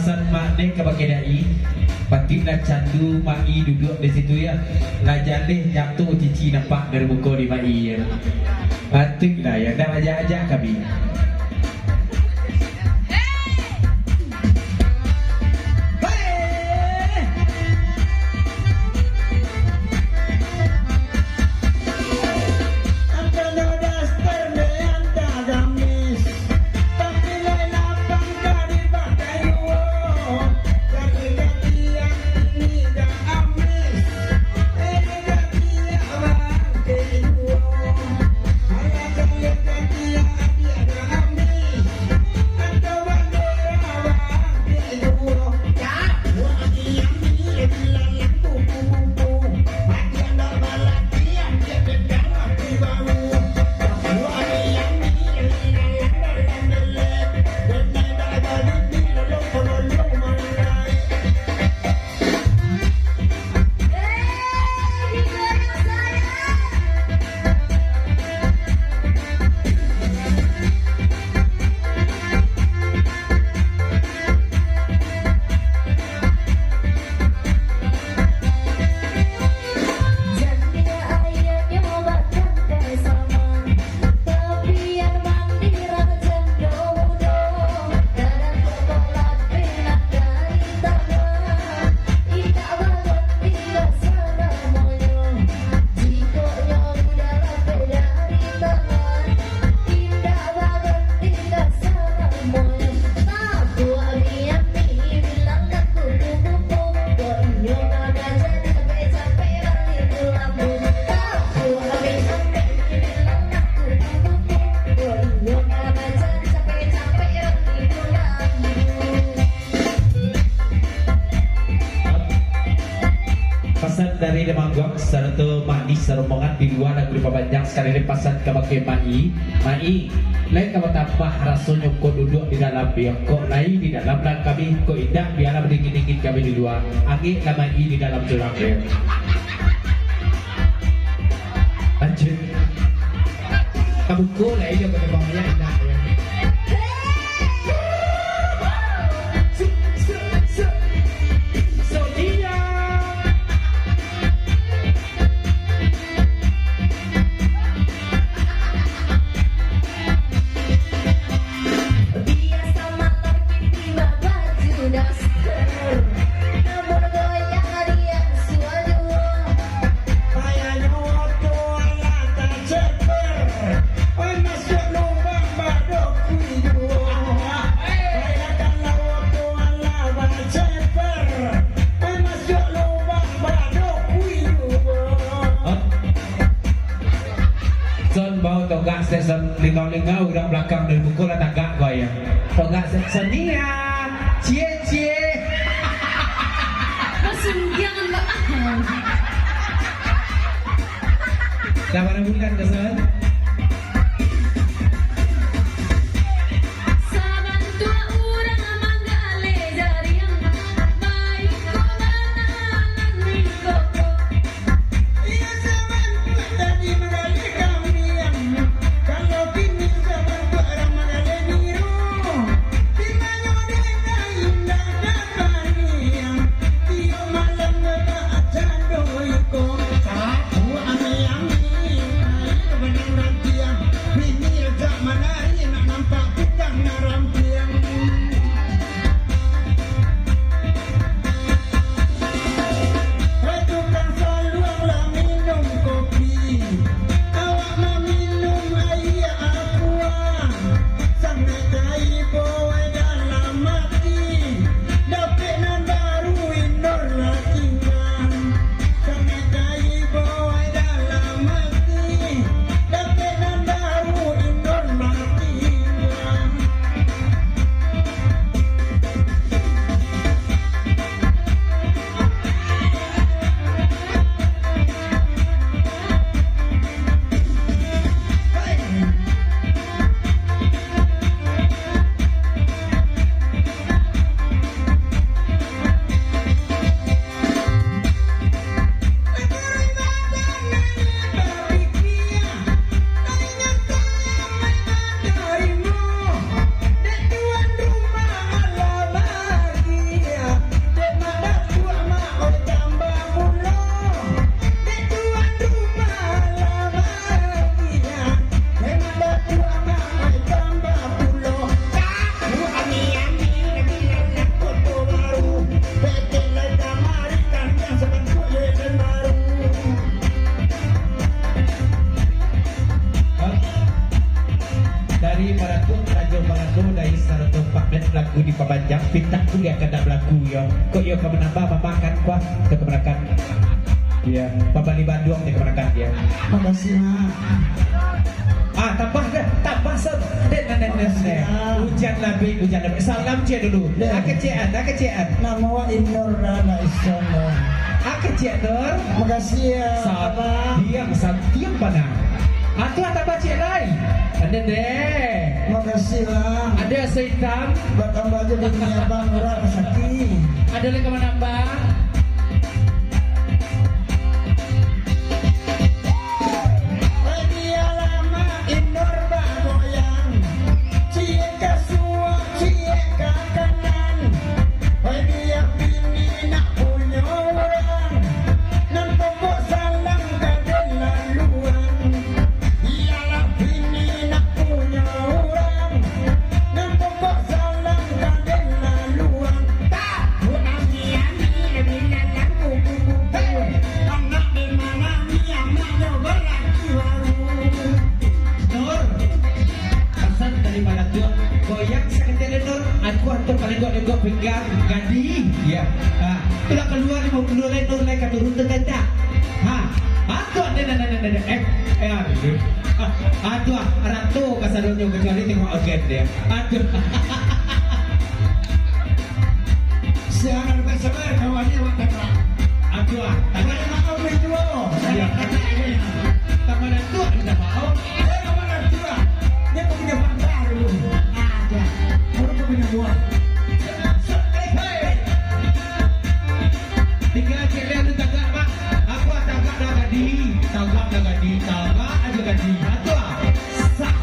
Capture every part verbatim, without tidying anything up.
Pesan Mak Neng kabake Dai, patuiklah candu Mak I duduak di situ, yo. Lah jaleh nyato cici nampak dari muko di Mak I, yo. Patuiklah, yo, ndak ajak-ajak kami. Pasan dari Damangguang sarato Mak Nis sarombongan di lua lagu dipabanjang, sakali lai pasan kabake Mak I. Mak I, lai ka batambah rasonyo kok duduak di dalam, yo. Kok lai di dalam lah kami, kok indak, bialah badingin-dingin kami di lua. Angeklah Mak I di dalam surang, yo. Lanjut. Tabuko lah, iyo, pakai bawah, yo, indak, yo. Sonia. Biaso malam kini babaju daster, namun goyang riang suado. Payahnyo oto alah taceper, oi masuak lubang badokui juo. Payahnyo oto alah baceper, oi masuak lubang badokui juo. Hah? Son, bawa togak, se-, Son, lingau-lingau, urang balakang dari muko lah tagak, bawa, yo. Togak, se-, Sonia, cie, cie. Maksudnya, Mbak. Dah bara bulan ka, Son? Sabantuak urang manggaleh jariang, baiko bana nan iko ko. Iyo sabantuak tadi manggaleh kamiang, kalau kini sabantuak urang manggaleh niro. Di mano dek indak dapaniang, tiok malam bacando iko. Sapuak amiang, air banang Baratuk Rajo Balando dari sarato pamit lagu di pabanjang, pintak kuliah kandak balaku yo. Kok yo ka manambah mamakan kuah ka kamanakan. Iya, pambali banduang di kamanakan dia. Makasih, Mak. Ah, tambah deh, tambah se-, deh, deh, deh, deh, deh. Makasih, Mak. Ujan labih, ujan labih. Salam ciek dulu. Deh. Akecikan, akecikan. Namo awak Inur, dah, dah, Islam, dah. Akecikan, Nur. Makasih, ya, Sa-, Abang. Diam, sa-, diam, bana. Atuah tambah ciek lai. Ado deh. Makasih, Bang. Ado aso itam. Batambah ajo bini abang, urang sakik. Ado lai ka manambah. Oi, bialah Mak Inur bagoyang. Ciek ka suok, ciek ka kanan. Oi, bia bini nak punyo urang. Nan pokok salam ka den laluan. Bialah bini nak punyo urang, nan pokok salam ka den laluan. Takuik ami-ami, bilalang kupu-kupu. Anak den manangih, anaknyo balaki baru. Nur, pasan dari Baratuk, goyang sakali Nur, aku atur palenggok-lenggok pinggang, gadih. Ya. Ha, tu lah kalua limo puluah lai, Nur lai ka turun tu, kan, tak? Ha, atur, den, den, den, den, den. Eh, eh, aduh. Ah, aduh, ah, ratu kasadonyo, kecuali tengok agen dia. Aduh. Siaran bukan sabar, kawan dia awak kata. Aduh, ah, tadi. Bukan maaf, main juo. Iya. Tambah ratu, minta maaf. Eh, tambah ratu, ah. Dia pergi ke Bangka dulu. Aduh. Baru ke punya buah. Tingga ciek lai, alun tagak, Mak. Aku tagak dah tadi. Tagak dah tadi. Tagak ajo tadi. Atuah. Sah.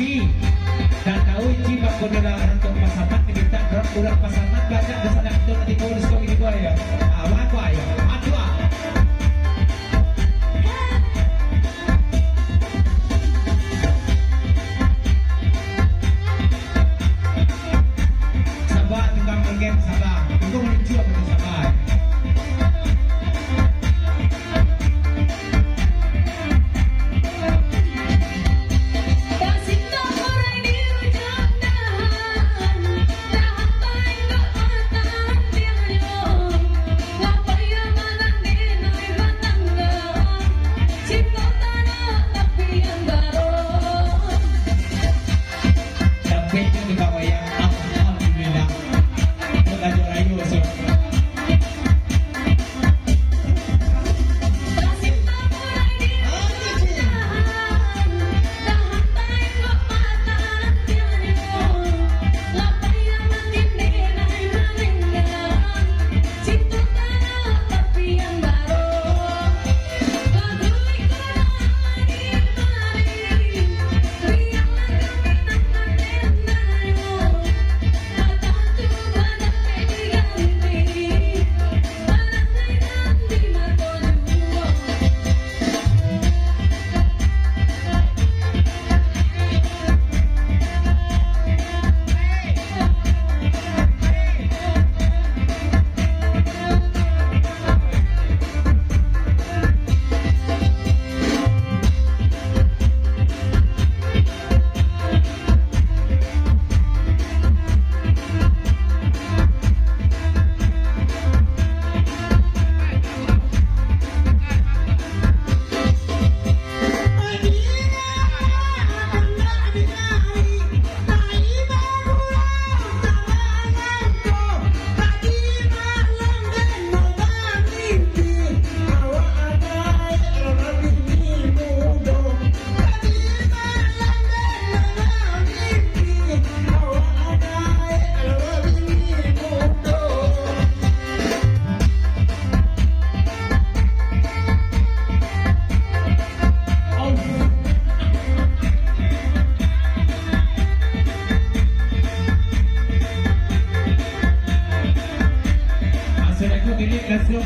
Ci, dak tahu Ci, bako nyo lah urang tu pasamat, mintak urang pasamat banyak di sana, tu nanti kau diskon gitu aja. Ah, wah, aku ayo. Aku ah. Sabar, tukang orgen, sabar. Tunggu menuju apa tu, sabar.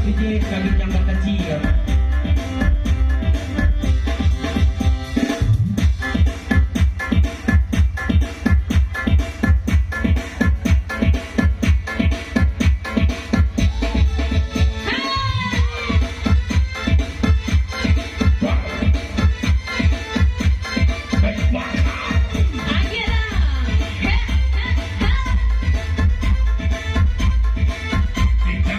Kecil, kami yang bakacil.